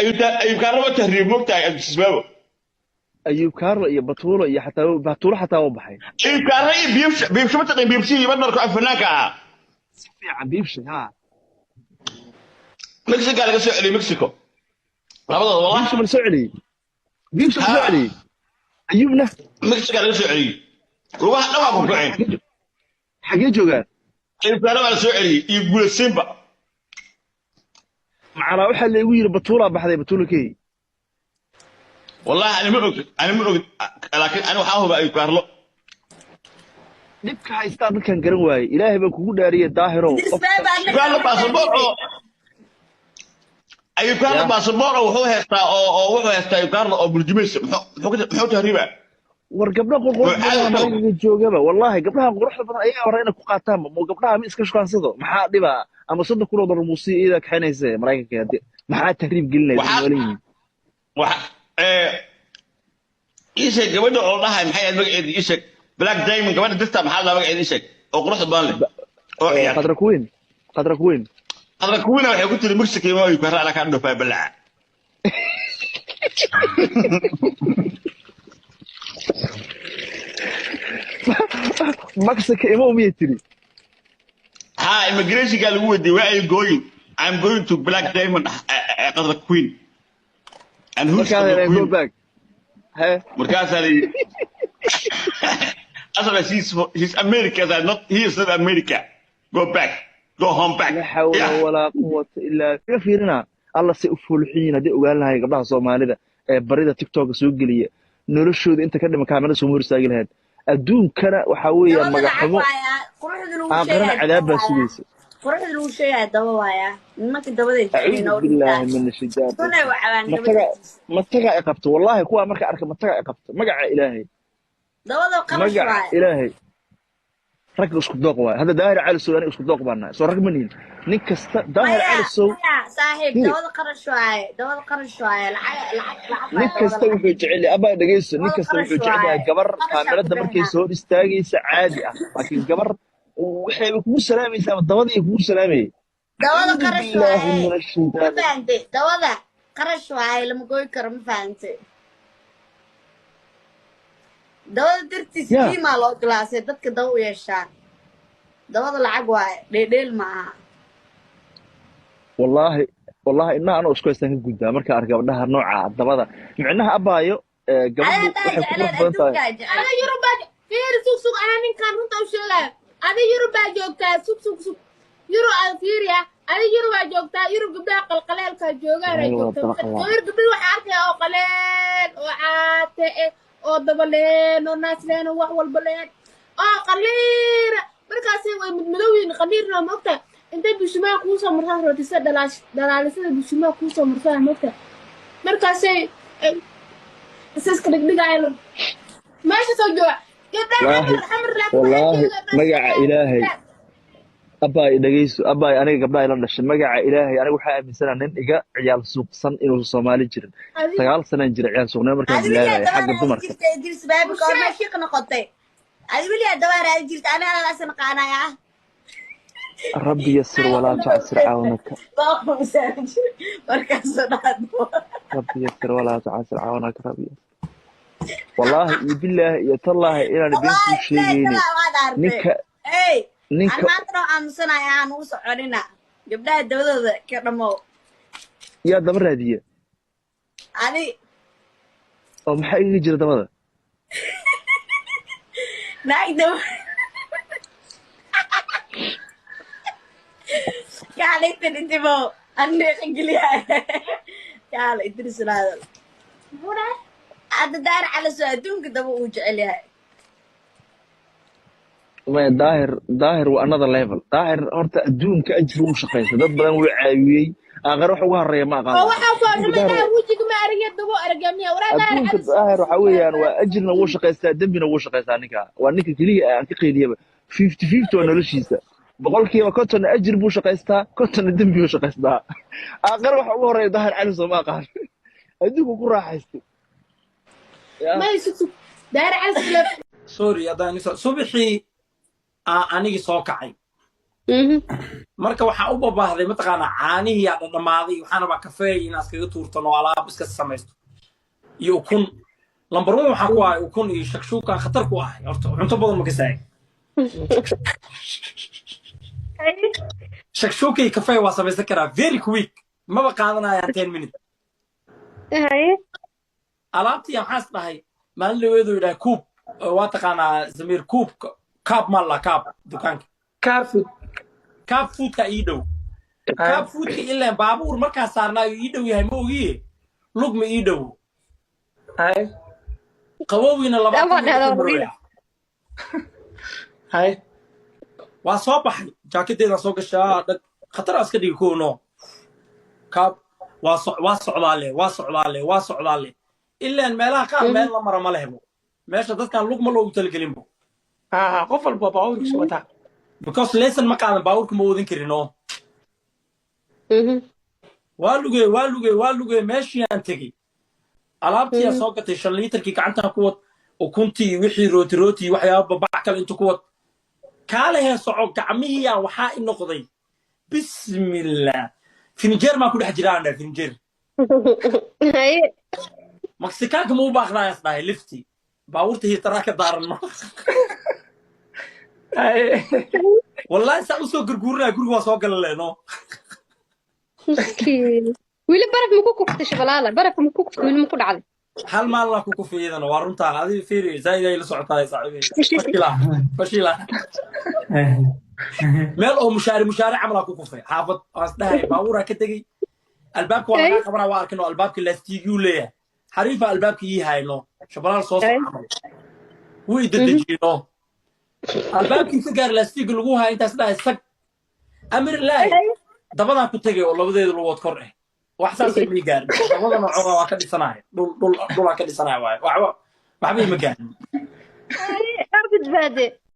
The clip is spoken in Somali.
Ayub Kaarlo ma tahriib, mogtahay, Abdisbaabo? Ayub Kaarlo iyo Batuulo iyo xataa Batuulo xataa waa baxay. Ayub Kaarlo iyo Biibsha. Biibsha ma taqin? Biibsha iyo badmarka fanaanka ahaa. Si fiican, Biibsha, ha. Mexico laga soo celiyey, Mexico labadooda wallah. Biibsha ma la soo celiyey? Biibsha ma la soo Ha. celiyey? Ayubna? Mexico laga soo celiyey, lugaha dhan waa ku kaceen. Xagee joogaan? Ayub Kaarlo waa la soo celiyey iyo Guulasimba. Macnaa waxaa laygu yiri Batuulaa baxday, Batuula key. Wallahi ani ma og, ani ma og, laakiin ani waxaan hubaa Ayub Kaarlo. Dhibka haystaa dadkan garan waayey. Ilaahay baan kugu dhaariyey, Daahirow. Idris qofka Baaba. Ayub Kaarlo baasaboor oo Ayub Kaarlo Ya. baasaboor oo wuxuu haystaa oo wuxuu haystaa Ayub Kaarlo oo burjumaysa. Muxuu tahriibaa? War gabdho qurqurux Wuxuu badan caadi Maraykanka joogaba, wallahi gabdhaha quruxda badan ayagaa hore inay ku qaataan. Mo gabdhaha ma iska shukaansado? Maxaa dhibaa? Ama $30,000 muusiya iyadaa kaxaynaysa Maraykanka hadii maxaa tahriib gelinaysa? Noolan yihiin. Waxa ii sheeg gabadha oo dhahay, maxay ahayd magaceeda? Ii sheeg, Black Diamond, gabadha dirta, maxaa la magaceeda? Ii sheeg oo quruxda badan leh oo ciyaarta. Qadra Queen, Qadra Queen. Qadra Queen waxay ku tiri Mexico ma Ayub Kaarlo ala ka dhofaa balaca. Mexico imo miyay tiri? Ha, immigrationka lagu weydiiyey, "Where are you going?" "I'm going to Black Diamond, Qadra Queen." "And who's markaa Qadra go Queen?" back he. Markaasaa la yidhi asala she's America. I not, he is not America. Go back, go home back. La xawla Yeah. walaa quwata illaa iga fiirina. Alla say u foolxun yihiin. Haddii ogaan lahay gabdhaha Soomaalida ee barida TikToka soo geliya noloshooda inta ka dhima kaamirada sooma hor istaagi lahayd. Adduunkana waxaa weeyaan Dabada lacag magaxumo waaya, quruxda lagu aakhirana sheegaya cadaab daba baa waaya. sugaysa. Quruxda lagu sheegaya daba waaya. Nimanka dabaday jeceliin acuudu oo billaahi dhintaa min ashaytaan sunay u cabaan mataga gabadhiisa. Mataga i qabto wallahi, kuwaa marka arka mataga i qabto. Magaca Ilaahay. Dabada qarash magaca waaya. Ilaahay, ragga isku dooq waay. Hadda Daahir Cali Sow, aniga isku dooq baan nahay, soo rag ma nihin? Nin kasta Daahir Maya. Cali Sow. Maya saaxiib. Fiiri. Dabada qarash waaye, dabada qarash waaye, lacag, lacag, lacag Nin waaye dabada. kasta Lacag wuxuu jecel yahay, abaa dhegeyso, nin dabada kasta qarash wuxuu jecel yahay waaye gabar qarashaa ku kaamirada markay bixinaa. soo hor istaagaysa caadi ah, laakiin gabar waxayba kugu salaamaysaa ama dabadii kugu salaamayay. Dabada acuudu qarash billaahi waaye min ma ashaytaan. Fahantay? Dabada qarash waaye, lama goy karo, ma fahantay? Dabada dartiis ya jiimaa loo gilaasay dadka daba u yeeshaan. Dabada lacag waaye, dheedheel ma aha. Wallaahi, wallaahi, indhaha anoo isku haystaan ka gudbaa marka arka gabdhaha nooca dabada micnaha abaayo Adi gabadhu haddaa waxay ku qurux jecleen badan tahay. Adduunkaa jecel. Ada Yurubaa fiiri, sug sug, anaa ninkan runta u sheegaayo. Ada Yurubaa joogtaa, sug sug sug, Yurub aad fiiriya. Ada Yurubaa joogtaa, Yurub gabdhaha qalqaleelkaa joogaan ay Ilaahay waa joogtaa. daba qalaa. Yurub gabdhaha waxaa arkaya oo qaleel oo caate eh oo dabaleen oo naas leen oo wax walba leen oo qaliira. Markaasi way madmadow yihiin, qaliirna ma ogtahay? Intay bishimaa kuu soo martaan rootisa dhalaash dhalaalisada bishimaa kuu soo martaan, ma ogtahay? Markaasay isaska dhigdhigaayo meesha soo jooga gabdhaha. Wallaahi. Xamar, Xamar, laakiin waxaa Wallaahi jooga gabdhaha magaca Ilaahay. Abbaay dhegeyso, abbaay, aniga gabdhaha ila dhashay, magaca Ilaahay, aniga waxaa aaminsanaa nin iga ciyaal suuqsan inuusan Soomaali jirin. Adiga 9 sanaan jira ciyaal suuqnimo markaan Adi weligaa bilaabaya daba xagga raadi dumarka. jirta, Idris Baabi, goorma Usheeg. Shiiq noqotay? Adi weligaa daba raadi jirta, ani alaasan qaanaya ah. Rabbi yasir walaa tucsir cawnaka. Markaasoo dhacdo. Rabbi yasir walaa tucsir cawnaka, rabbi yasir. Wallaahi iyo billaahi iyo tallaahi inaan been kuu Wallaahi ilaahi sheegaynin. Talaa waad artay. Ninka ey aan ninka maanta noo aamusanaya, aan ugu soconina gabdhaha dabadooda ka dhamow. Yaa daba raadiya? Adi. Oo maxaa igaga jira dabada? Naag daba kaalaytan intimo andeeqa geliya kaala Idris laadal. Muxuu dhahay? Hadda Daar Calaso adduunka daba uu jecel yahay. Maya, Daahir, Daahir waa another level. Daahir horta adduunka ajir wuu shaqaystay, dad badan wuu caawiyey, aakhire wax uga horeeya ma aqaan. Oo waxaa ku adduunka arxumay Daahir dhaha wejiga ma aragya dabo aragamiya waraa Daahir adduunka Cali. Daahir waxa weeyaan waa ajirna wuu shaqaystaa, dembina wuu shaqaystaa. Ninka waa ninka keliya aan ka qeyliyaba 50-50 waa noloshiisa, 50% ajir buu shaqaystaa, 50na dembi buu shaqaystaa. Aakhire waxa ugu horeeya Daahir Cali soo ma aqaan, adduunku ku raaxaystay ya. May, sug sug, Daahir Cali sugla. Sorry haddaan subaxii anigii soo kacay. Marka waxaa u babaahday, mataqaanaa, caanihii aa dhadhamaaday. Waxaan rabaa kafeey inaad iskaga tuurtano, alaab iska samaysto iyo ukun. Number one waxaan ku ahay ukun iyo shakshuukaan khatar ku ahay. Horta cunto badan ma kasaay. Shakshuuka iyo kafeey waa samaysan karaa very quick, maba qaadanayaan 10 minute. Alaabtii maxaas dhahay maalin dhaweedu yidhahay Coop, waa taqaanaa Zamiir, Coop, Kaab malla Kaab dukaanka. Carfood. Kaab Foodka ii dhow. Kaab Foodka ilaan baabuur markaa saarnaayo ii dhow yahay, ma ogiye lug ma ii dhow. Qabowgiina 20 dhahdaa. marooya. Waa soo baxay, jaakadeedaan soo gashaa, dhag khatar iska dhigi kow. No kaab waa waa socdaale, waa socdaale, waa socdaale. Ilaan meelaha qaar meel la mara ma lehbo, meesha dadkan lug ma loogu talagelinbo. Ha, qof walba baabuurkiisa wataa. Because lesson ma qaadan, baabuurka ma wadin karin oo waa lugey, waa lugey, waa lugey. Meeshii aan tegey alaabtii aan soo gatay, 5 liitarkii gacantaan ku wad, ukuntii, wixii, rooti rooti, waxyaaba babac kale intu ku wad, kaalehee soco. Gacmihiyaa waxaa i noqday, bismillah, firinjeer maa ku dhex jira aan dhahay, firinjeer. Meksikaanka ma u baaqnaa is dhahay, lifti baabuurta hiitaraa ka daaran ma. Wallahi saa usoo gurguurinaya, guriga waa soo gala leeno. Miskiin. Weli baraf ma ku kuftay, Shabalaala? Baraf ma ku kuftay weli, ma ku dhacday? Hal maalin ku kufay iyadana, waa runtaa. Adiga fiiri, zaaid ay la socotaa saaxiibey. Fashila fashila, meel oo mushaari mushaari camal aa ku kufay, xaafad waan is dhahay baabuuraa ka tegey, albaabka waa lagaa qabanaa, waa arkin oo albaabka laastiigiyuu leeyahay, xariifa albaabka ii hayno, Shabalaal soo soco camal wuu i dedejino, albaabkii ka gaar laastiga lagu haya intaas dhahay sag amir ilaahi dabadaan ku tegay oo labadeeda lugood kor eh, wax saasay mii gaarin. Dabadana xoogaa waa ka dhisanaya, dhul dhul dhulaan ka dhisanaya waaye, waxba waxba ima gaarin. Badbaade.